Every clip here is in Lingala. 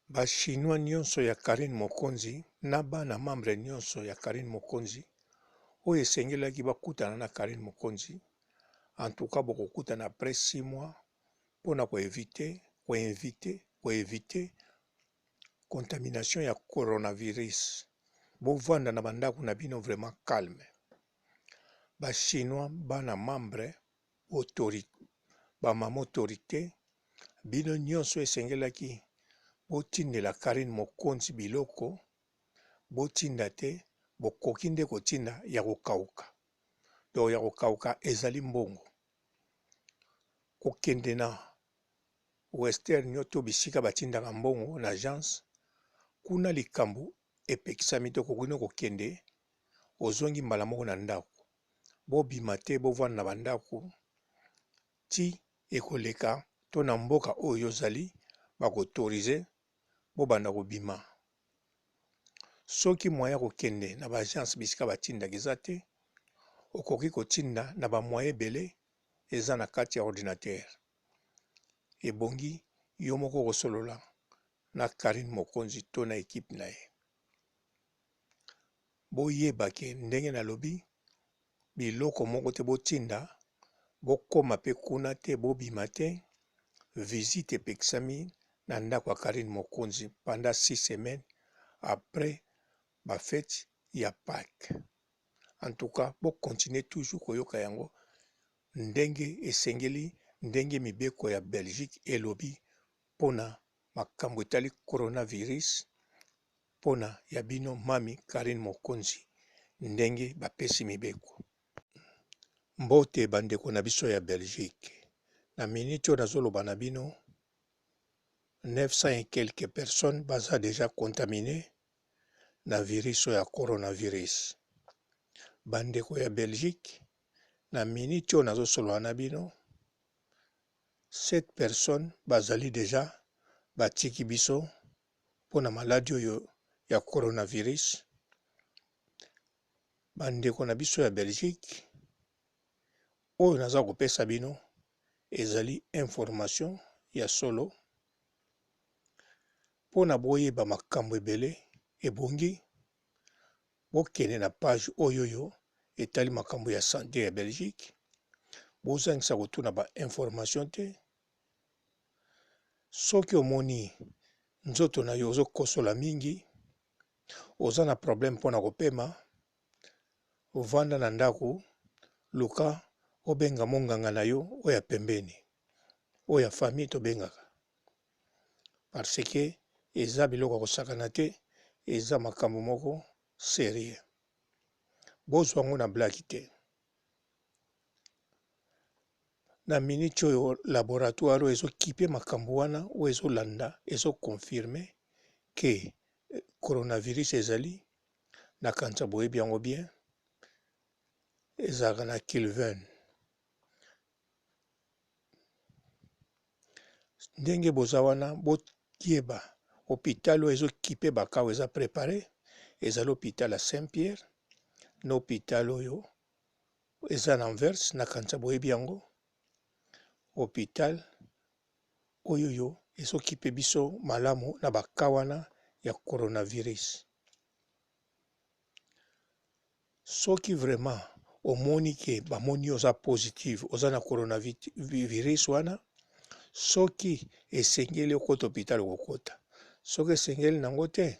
Ba chinois nionso ya Carine Mokonzi na bana membre nionso ya Carine Mokonzi oyo esengelaki bakutana na Carine Mokonzi en tout cas bokokutana après 6 mois pona ko eviter ko inviter ko eviter contamination ya coronavirus bovanda na ba ndaku na bino vraiment calme ba chinois bana membre ba mama autorite bino nionso esengelaki botindela Carine mokonzi biloko botinda te bokoki nde kotinda ya kokauka donc ya kokauka ezali mbongo kokende na western union to bisika batindaka mbongo na agence kuna likambo epekisami te okoki no kokende ozongi mbala moko na ndako bobima te bovanda na ba ndaku ti ekoleka to na mboka oyo ozali bako autoriser bobanda kobima soki moyen ya kokende na ba agence bisika batindaka eza te okoki kotinda na ba moyen ebele eza na kati ya ordinateur ebongi yo moko okosolola na Carine Mokonzi to na equipe na ye. Boyeba ke ndenge nalobi biloko moko te botinda bokoma pe kuna te bobima te visite epekisami na ndako ya Carine Mokonzi pendant 6 semaines après ba fete ya Paques. En tout cas bo continuer toujours koyoka yango ndenge esengeli ndenge mibeko ya Belgique elobi pona makambo etali coronavirus pona ya bino mamy Carine Mokonzi ndenge ba pesi mibeko. Mbote ba ndeko na biso ya Belgique na minute oyo nazo loba na bino 900 et quelques personnes baza dejà contamine na virus oyo ya coronavirus. Ba ndeko ya Belgique na minute oyo nazo solola na bino 7 personnes bazali dejà batiki biso pona maladi oyo ya coronavirus ba ndeko na biso ya Belgique oyo naza kopesa bino ezali information ya solo pona boyeba makambo ebele ebongi bokende na page oyo oyo etali makambo ya sante ya Belgique bozangisa kotuna ba information te. Soki omoni nzoto na yo ozo kosola mingi, oza na problème pona kopema, vanda na ndaku, luka obenga monganga na yo oyo ya pembeni, oyo ya famille tobengaka parce que eza biloko ya kosakana te, eza makambo moko serieux. Bozwa yango na blague te. Na minute oyo laboratoire oyo ezo kipe makambo wana oyo ezo landa ezo confirme que coronavirus ezali na kanisa boyebi yango bien ezalaka na Kilven ndenge boza wana boyeba hopital oyo ezo kipe ba cas oyo eza prepare ezali hopital ya Saint Pierre na hopital oyo eza na Anvers na kanisa boyebi yango hopital oyo yo ezo kipe biso malamu na ba cas wana ya coronavirus. Soki vraiment omoni ke bamoni yo oza positive oza na coronavirus wana soki esengeli okota hopital okokota soki esengeli nango te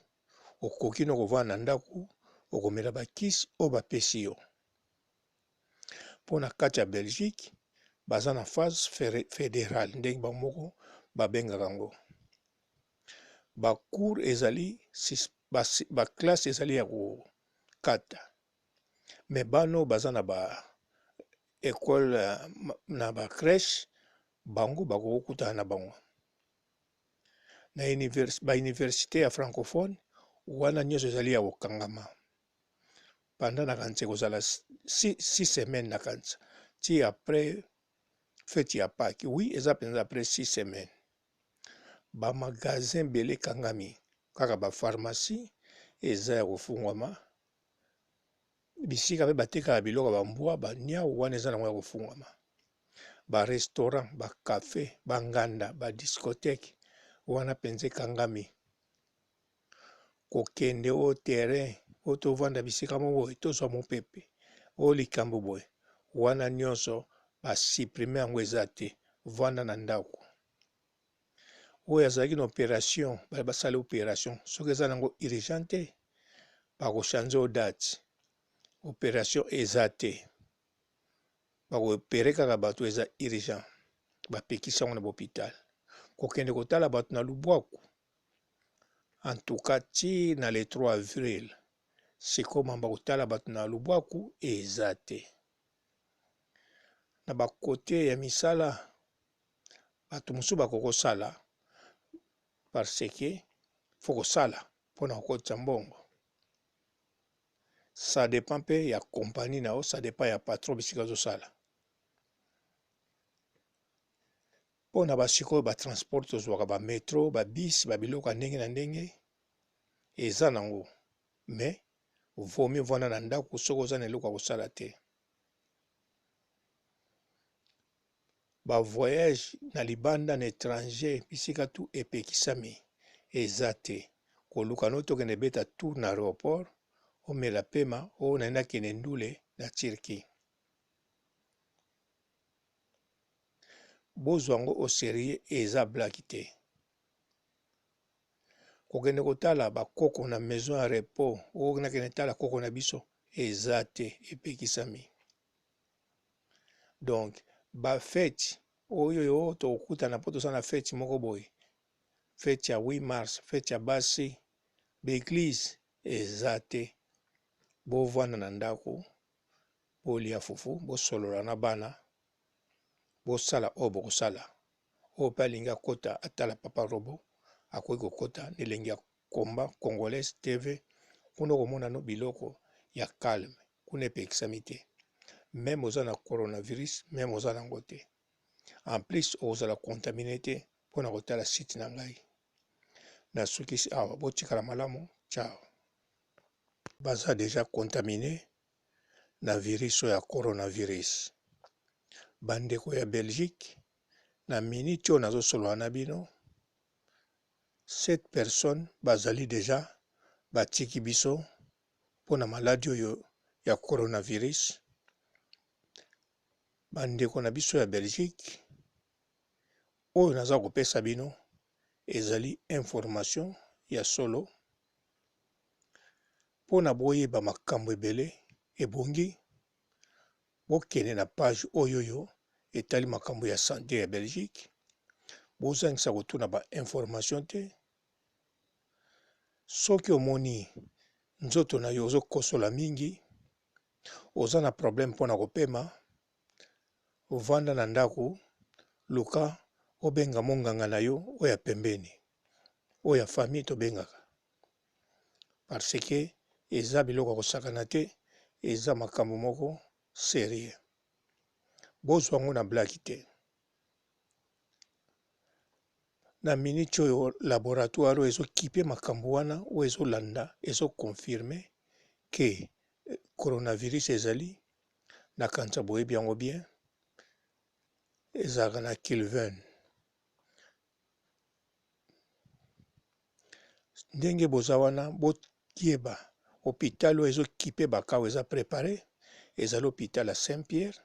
okoki no kovanda na ndaku okomela ba kisi oyo bapesi yo mpo na kati ya Belgique baza na phase federale ndenge bango moko babengaka yango ba cours ezali ba classe ezali ya kokata mais bana oyo baza na ba ecole na ba creche bango bakoki kokutana na bango na ba universite ya francophone wana nyonso ezali ya kokangama pendant nakanisi ekozala 6 semaines nakanisa ti après feti ya Pâques oui eza mpenza après 6 semaines Ba magasin ebele ekangami kaka ba pharmacie eza ya kofungwama bisika pe batekaka biloko ya ba mbwa ba niawu wana eza nango ya kofungwama ba restaurant ba cafe ba nganda ba discotheque wana penza ekangami. Kokende o terrain o tovanda bisika moko boye tozwa mopepe o likambo boye wana nyonso ba supprimer yango eza te vanda na ndako. Oyo azalaki na operation bale basali operation soki eza nango urgent te bako changer yo date operation eza te bako opere kaka bato eza urgent bapekisi yango na ba hopital kokende kotala bato na lubwaku en tout cas ti na le 3 avril sikoyo mamba kotala bato na lubwaku eza te na bakote ya misala bato mosusu bakoki kosala parce que fo kosala mpona kokotisa mbongo ça dépend mpe ya compagnie na yo ça dépend ya patron bisika ozosala mpo na basikoyo batransport tozwaka bametro babisi babiloko ya ndenge na ndenge eza nango mais vaut mieux vanda na ndako soki oza na eloko ya kosala te Ba voyage na libanda na etranger bisika tout epekisami eza te koluka no tokende beta tour na aeroport omela pema oh nalingi nakende ndule na Turquie. Bozwa yango au serieux eza blague te. Kokende kotala ba koko na maison ya repos oh nakende tala koko na biso eza te epekisami. Donc ba fete oyo yo tokokutana mpo toza na fete moko boye fete ya 8 mars fete ya basi ba eglise eza te bovanda na ndako bolia fufu bosolola na bana bosala oyo bokosala oyo mpe alingi akota atala papa robo akoki kokota na elengi ya combat congolaise TV kuna okomona no biloko ya calme kuna epekisami te meme oza na coronavirus meme oza nango te en plus okozala contamine te mpo na kotala site na ngai nasukisi awa botikala malamu ciao baza deja contamine na virus oyo ya coronavirus bandeko ya Belgique na minute oyo nazosolola na bino 7 personnes bazali deja batiki biso mpo na maladi oyo ya coronavirus. Bandeko na biso ya Belgique, oyo naza kopesa bino ezali information ya solo mpo na boyeba makambo ebele ebongi bokende na page oyo oyo etali makambo ya sante ya Belgique, bozangisa kotuna ba information te. Soki omoni nzoto na yo ozo kosola mingi, oza na problème pona kopema, vanda na ndaku, luka obenga monganga na yo oyo ya pembeni, oyo ya famille tobengaka parce que eza biloko ya kosakana te, eza makambo moko serieux. Bozwa yango na blague te. Na minute oyo laboratoire oyo ezo kipe makambo wana oyo ezo landa ezo confirme que coronavirus ezali na kanisa boyebi yango bien ezalaka na Kilven ndenge boza wana boyeba hopital oyo ezo kipe ba cas eza prepare ezali hopital ya Saint Pierre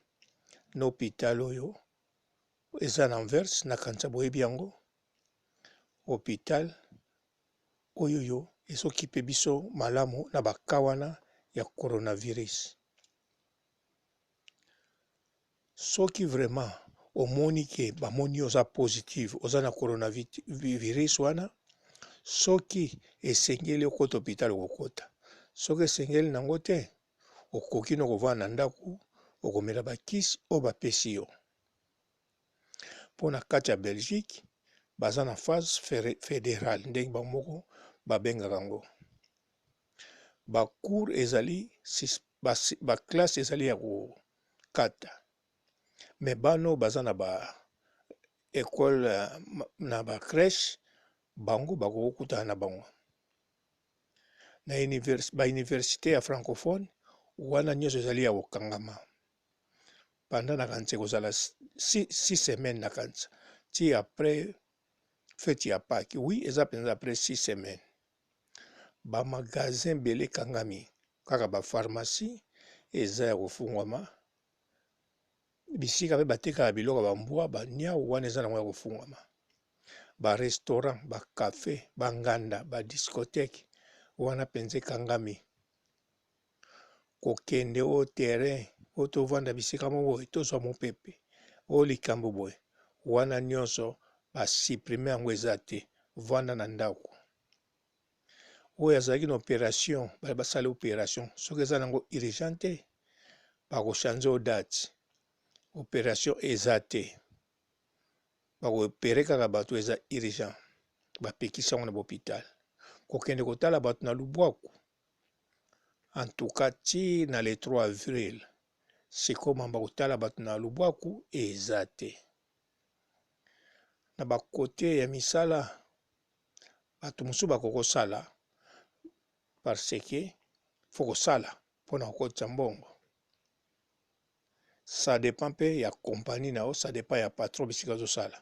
na hopital oyo eza na Anvers na kanisa boyebi yango hopital oyo yo ezokipe biso malamu na baka wana ya coronavirus soki vraiment omoni ke bamoni yo oza positive oza na coronavirus wana soki esengeli okota hopital okokota soki esengeli nango te okoki no kovanda na ndako okomela bakisi oyo bapesi yo mpo na kati ya Belgique baza na phase federale ndenge bango moko babengaka yango ba cours ezali ba classe ezali ya kokata me bana oyo baza na ba ecole na ba crèche bango bakokutana na bango na ba universite ya francophone wana nyonso ezali ya kokangama pendant nakanisa ekozala 6 semaines nakanisa ti après feti ya Pâques oui eza mpenza après 6 semaines. Ba magasin ebele ekangami, kaka ba pharmacie eza ya kofungwama, bisika pe batekaka biloko ya ba mbwa ba niawu wana eza nango ya kofungwama. Ba restaurant, ba cafe, ba nganda, ba discotheque wana penza ekangami. Kokende o terrain o tovanda bisika moko boye tozwa mopepe o likambo boye wana nionso ba supprimer yango eza te, vanda na ndaku. Oyo azalaki na operation ba basala operation soki eza nango urgent te bako changer yo date operation eza te bako opere kaka bato eza urgent bapekisi yango na ba hopital kokende kotala bato na lubwaku en tout cas ti na le 3 avril sikoyo mamba kotala bato na lubwaku eza te na ba kote ya misala Bato mosusu bakoki kosala parce que faut kosala pona kokotisa mbongo. Ça depend pe ya compagnie na yo, ça depend ya patron bisika ozo sala.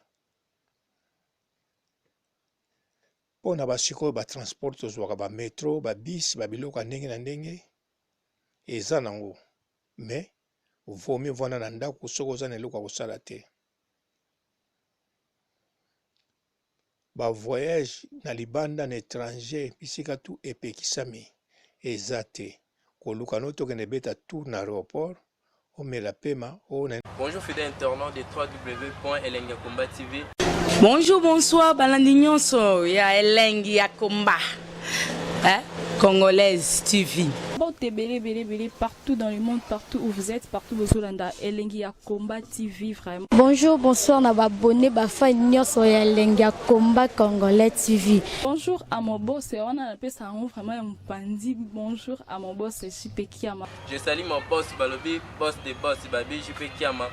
Pona ba sikoyo ba transport tozwaka ba metro, ba bus, ba biloko ya ndenge na ndenge eza nango mais vaut mieux ovanda na ndaku soki oza na eloko ya kosala te. Ba voyage na libanda na etranger bisika tout epekisami eza te koluka no tokende beta tour na aeroport omela pema o na Bonjour fidèle internaute de www.elengiyakomba-tv. Bonjour bonsoir balandi nyonso ya elengi ya combat hein? Congolaise TV. Mbote ebele ebele ebele partout dans le monde partout où vous êtes partout bozolanda elengi ya combat TV vraiment. Bonjour bonsoir na ba abonne ba fan nionso ya elengi ya combat congolais TV. Bonjour à mon boss wana napesa yango vraiment ya mopanzi bonjour à mon boss JP Kiama. Je salue mon boss balobi boss de boss babi JP Kiama.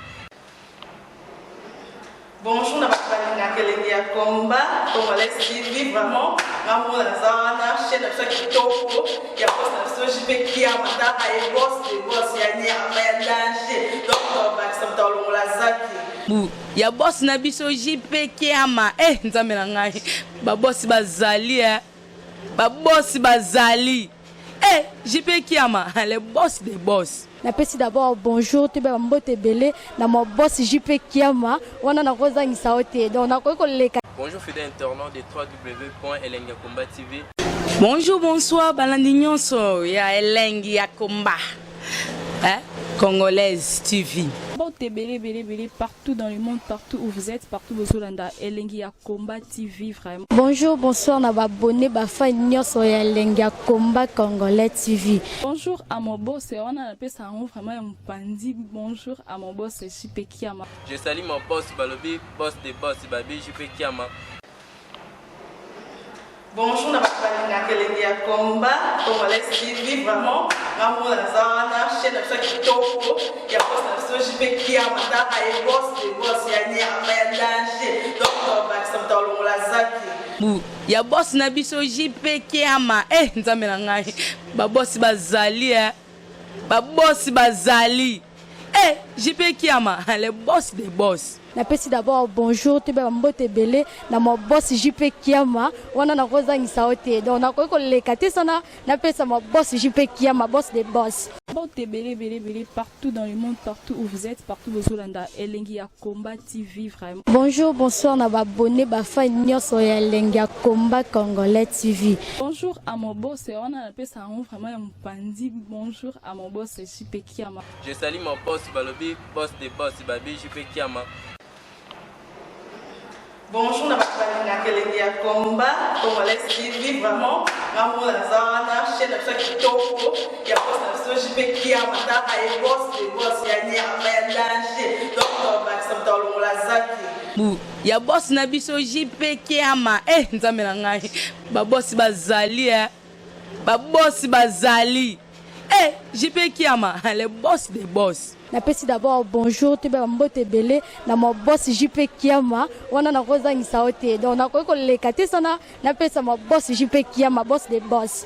Bonjour na bato balingaka elengi ya combat congolais TV vraiment nga moko naza wana chaîne na biso ya kitoko ya boss na biso JP Kiama tala ye boss de boss ya nyama ya danger donc tobakisa moto alongola zaki Bu ya boss na biso JP Kiama eh nzambe na ngai ba boss bazali eh ba boss bazali eh JP Kiama le boss de boss. Napesi d'abord bonjour toyeba ba mbote ebele na mon boss JP Kiama wana nakozangisa yo te donc nakoki koleka. Bonjour fidèle internaute de www.elengiyakomba-tv. Bonjour bonsoir balandi nyonso ya elengi ya combat hein? Congolaise TV. Mbote ebele ebele ebele partout dans le monde partout où vous êtes partout bozolanda elengi ya combat TV vraiment. Bonjour bonsoir na ba abonne ba fan nionso ya elengi ya combat congolais TV. Bonjour à mon boss wana napesa yango vraiment ya mopanzi bonjour à mon boss JP Kiama. Je salue mon boss balobi boss de boss babi JP Kiama. Bonjour na bato balingaka elengi ya combat congolais TV vraiment nga moko naza wana chaîne na biso ya kitoko ya boss na biso JP Kiama tala ye boss de boss ya nyama ya danger donc tobakisa moto alongola zaki Bu ya boss na biso JP Kiama eh nzambe na ngai ba boss bazali eh ba boss bazali eh JP Kiama le boss de boss. Napesi d'abord bonjour toyeba ba mbote ebele na mon boss JP Kiama wana nakozangisa yo te donc nakoki koleka te sana napesa mon boss JP Kiama boss de boss. Mbote ebele ebele ebele partout dans le monde partout où vous êtes partout bozolanda elengi ya combat TV vraiment. Bonjour bonsoir na ba abonne ba fan nionso ya elengi ya combat congolais TV. Bonjour à mon boss wana napesa yango vraiment ya mopanzi bonjour à mon boss JP Kiama. Je salue mon boss balobi boss de boss babi JP Kiama. Bonjour na bato balingaka elengi ya combat congolais TV vraiment nga moko naza wana chaîne na biso ya kitoko ya boss na biso JP Kiama tala ye boss de boss ya nyama ya danger donc tobakisa moto alongola zaki Bu ya boss na biso JP Kiama eh nzambe na ngai ba boss bazali eh ba boss bazali eh JP Kiama le boss de boss. Napesi d'abord bonjour toyeba ba mbote ebele na mon boss JP Kiama wana nakozangisa yo te donc nakoki koleka te sana napesa mon boss JP Kiama boss de boss.